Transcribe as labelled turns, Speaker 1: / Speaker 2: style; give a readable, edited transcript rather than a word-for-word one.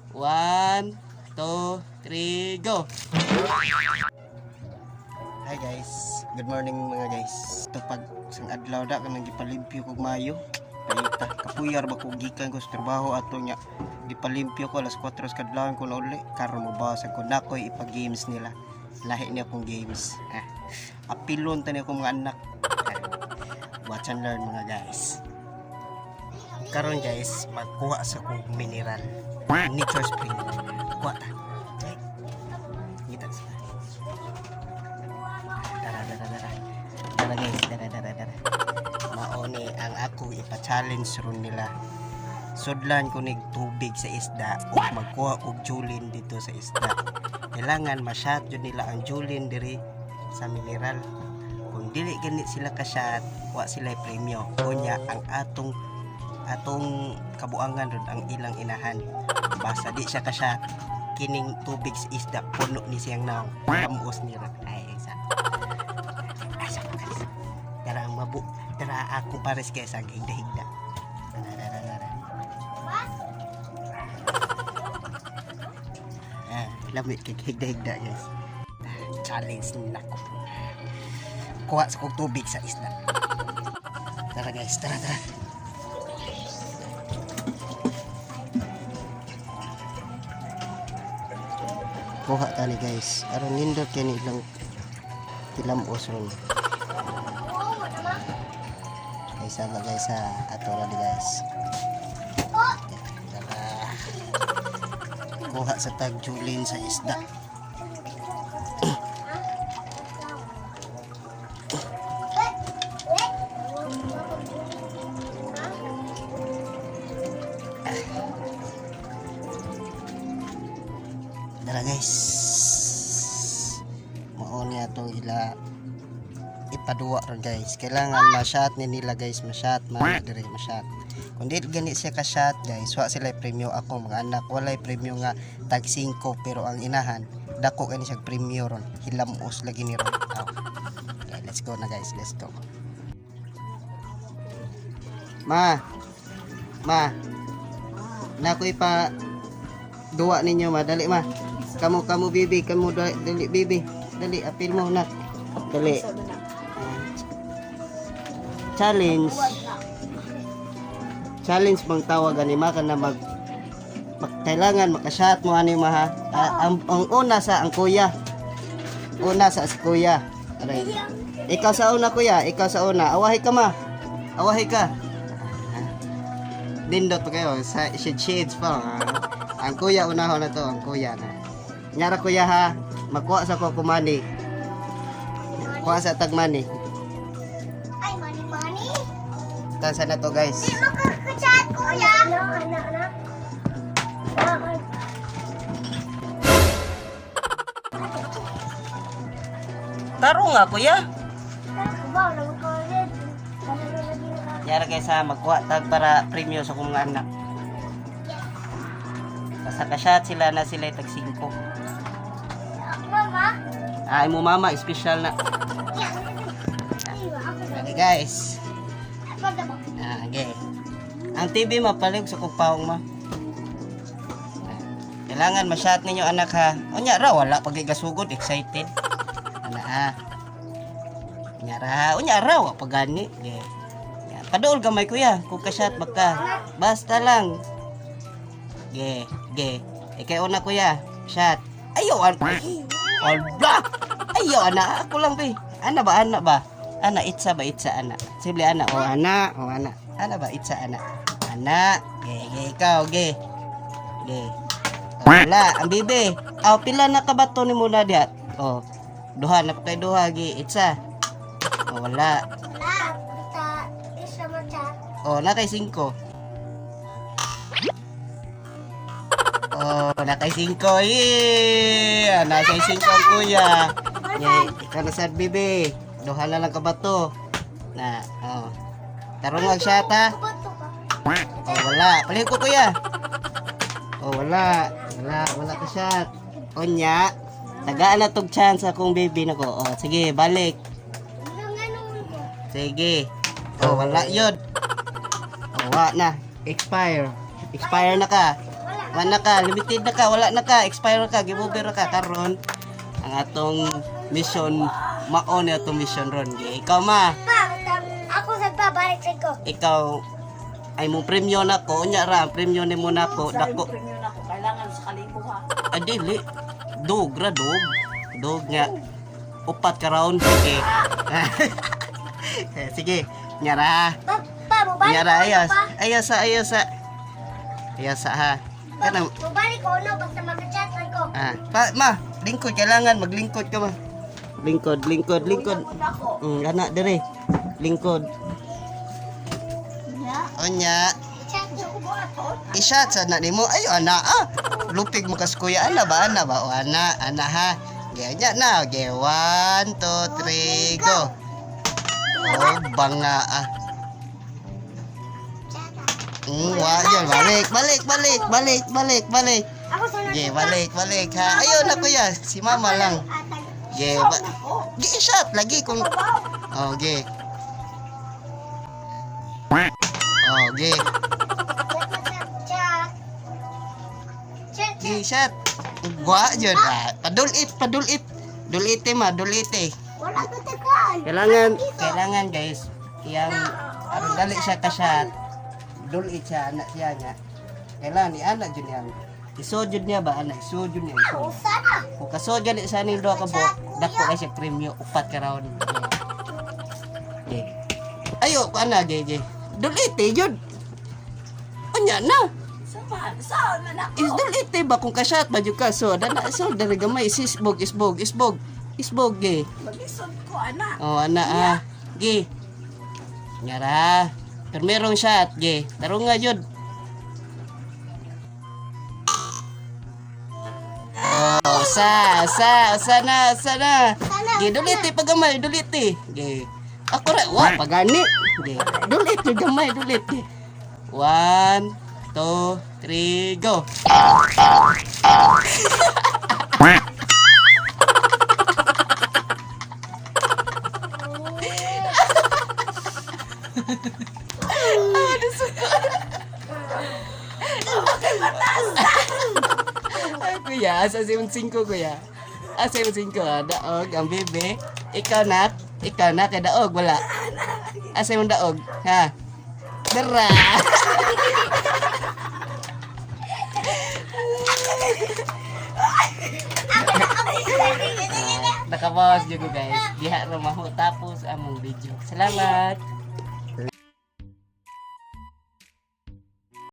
Speaker 1: One, two, three, go! Hi guys, good morning mga guys. Ito pag sang adlaw da kanang gipalimpyo kog mayo. Paita, kapuyar ba ko gikan ko sa trabaho ato nya. Gipalimpyo ko alas 4 sa kadlawon ko na uli. Karon mo ba sa ko nakoy ipa-games nila. Lahi niya akong games. Ah, apilon tani akong mga anak. Ah, watch and learn mga guys. Karon guys, magkuha sa kong mineral. Nature spring. Kuha ta. Ay. Ngita sila. Dara, dara, dara. Dara guys, dara, dara, dara. Mao ni ang ako ipa-challenge ron nila. Sudlan ko nig tubig sa isda ug magkuha og julin dito sa isda. Kailangan ma-shot jud nila ang julin diri sa mineral. Kung dili gani sila ka-shot, wa sila premyo. Unya ang atong atong kabuangan ron ang ilang inahan. Basta di siya ka-shot, kining tubig sa isda puno ni siyang naong. Kamos ni ron. Ay, sa. Ay, sa guys. Tara ang mabu. Tara ako pares kay sa higda-higda. Tara, tara, tara. Ah, lamit kay higda-higda guys. Ah, challenge nako. Kuha sa kong tubig sa isda. Tara guys, tara tara. Kuha tani guys. Aron nindot kay ni ilang kilamos ron. Guys, ba guys ha. Ato ra di guys. Tara. Kuha sa tag julin sa isda. Tara guys. Mao ni atong ila ipaduwa ron guys. Kailangan ma-shot ni nila guys, ma-shot man dire ma-shot. Kung di gani siya ka-shot guys, wa sila premyo. Ako mga anak walay premyo nga tag 5, pero ang inahan dako kani siya premyo ron. Hilamos lagi ni ron. Oh. Okay, let's go na guys, let's go. Ma. Ma. Na ko ipa duwa ninyo ma, dali ma. Kamu kamu bibi, kamu dali, dali bibi. Dali apil mo nak. Dali. Challenge. Challenge bang tawag ani ma kana mag kailangan makashot mo ani ma ha. Ah, ang una sa ang kuya. Una sa si kuya. Aray. Ikaw sa una kuya, ikaw sa una. Awahi ka ma. Awahi ka. Ah. Nindot pa kayo sa shades shades pa. Ah. Ang kuya unahon na to, ang kuya na. Nyara kuya ha, makuha sa ko kumani. Kuha sa tagmani.
Speaker 2: Ay, money, money.
Speaker 1: Tansa na to guys.
Speaker 2: Di makakachat, kuya. Ano, ano, ano?
Speaker 1: Taro nga kuya. Nyara guys ha, magkuha tag para premyo sa kong mga anak. Basta ka-shot sila na sila tag 5.
Speaker 2: Mama?
Speaker 1: Ay mo mama, special na. Okay guys. Ah, okay. Ang TV mapalig sa kong paong ma. Kailangan ma-shot ninyo anak ha. Unya ra wala pag igasugod, excited. Ana ah. Unya ra, unya ra wa pag gani. Okay. Ya, paduol gamay kuya, kung ka-shot baka. Basta lang. Ge, ge. Ikay una kuya, shot. Ayo an. Ala. Ayo ana, ako lang be. Ana ba, ana ba? Ana itsa ba itsa ana. Simple ana o ana, o ana. Ana ba itsa ana. Ana, ge ge ikaw ge. Ge. Oh, wala, ang bibi. Aw pila na ka bato ni muna diha? Oh. Duha na pa kay duha ge itsa. Oh, wala. Oh, na kay 5. Oh, na kay 5. Yeah! Nasa 5 ang kuya. Yay, ikaw na sad bibi. Duha na lang ka bato. Na, oh. Tarong mag shot ha. Oh, wala. Palihog ko kuya. Oh, wala. Wala, wala ka shot. Onya, tagaan na tog chance akong baby nako. Oh, sige, balik. Sige. Oh, wala yun. Oh, wa na. Expire. Expire na ka.
Speaker 2: Wala.
Speaker 1: Wala ka, limited na ka, wala na ka, expire ka, game over ka karon. Ang atong mission mao ni atong mission ron. Ge, ikaw, ma,
Speaker 2: Pa, ako sa babalik sa ko.
Speaker 1: Ikaw ay mo premyo na ko, unya ra ang premyo nimo nako,
Speaker 3: Sa
Speaker 1: dako.
Speaker 3: premium na ko, kailangan sa kalibo ha.
Speaker 1: Ah, dili. Dog ra, dog. Dog nga. Upat ka round. Okay. Eh, sige, nyara.
Speaker 2: Pa, pa, mubalik
Speaker 1: Nyara,
Speaker 2: ko
Speaker 1: ayos.
Speaker 2: pa.
Speaker 1: Ayos sa, ayos sa. Ayos sa ha.
Speaker 2: Pa,
Speaker 1: Kanang,
Speaker 2: mubalik ko no basta mag-chat lang ko.
Speaker 1: ah, pa, ma, lingkod, kailangan, maglingkod ka, ma. Lingkod, lingkod, lingkod.
Speaker 3: Una ko.
Speaker 1: Ana, dire. Lingkod. Onya,
Speaker 2: Chat ko.
Speaker 1: I-shot sa na nimo. Ay, ana, ah. Lupig mo kas kuya, ana ba, ana ba? O, ana, ana ha. Ganyan na. Okay, one, two, three, go. Oh, banga ah. Wa, yun, balik, balik, balik, balik, balik, balik.
Speaker 2: Ako sa
Speaker 1: Okay, balik, balik ha. Ayun na kuya, si mama lang. Okay, ba Gi shot lagi kung. Oh, okay. Oh, okay.
Speaker 2: Chat. Chat,
Speaker 1: Gi
Speaker 2: chat.
Speaker 1: shot. Wa yun ah. Padulit, padulit. Dulite ma, dulite.
Speaker 2: Wala ko takaan.
Speaker 1: Kailangan, kailangan guys, iyang aron dali siya ka shot. Dulit siya anak siya nga. Kailangan ni anak jud niya. Isod jud niya ba anak, isod jud niya. Isod.
Speaker 2: Usa na.
Speaker 1: Kung kasod gali sa ning duha ka buok, dako kay siya premyo upat ka round. Okay. Ayo, ana ge ge. Dulite jud. Unya na.
Speaker 3: Sama, saan man ako?
Speaker 1: Is dulite ba kung ka-shot ba jud ka so dana so diri gamay isbog isbog isbog isbog ge.
Speaker 3: Magisod ko, anak.
Speaker 1: Oh, ana ah. Ge. Ngara. Pero merong shot ge. Tarong nga jud. Oh, sa, sa, sa na, sa na. Ge, dulite pagamay, dulite. Ge. Ako ra, wa, pagani. Ge, dulite gamay, dulite. One, two, three, go. Ay, kuya, asa si yung singko, kuya? Asa yung singko, ah? Daog, ang bebe. Ikaw na, ikaw na, kay daog, wala. Asa yung daog, ha? Dara! Nakabawas jud ko, guys. Diha ra mahu tapos among video. Salamat!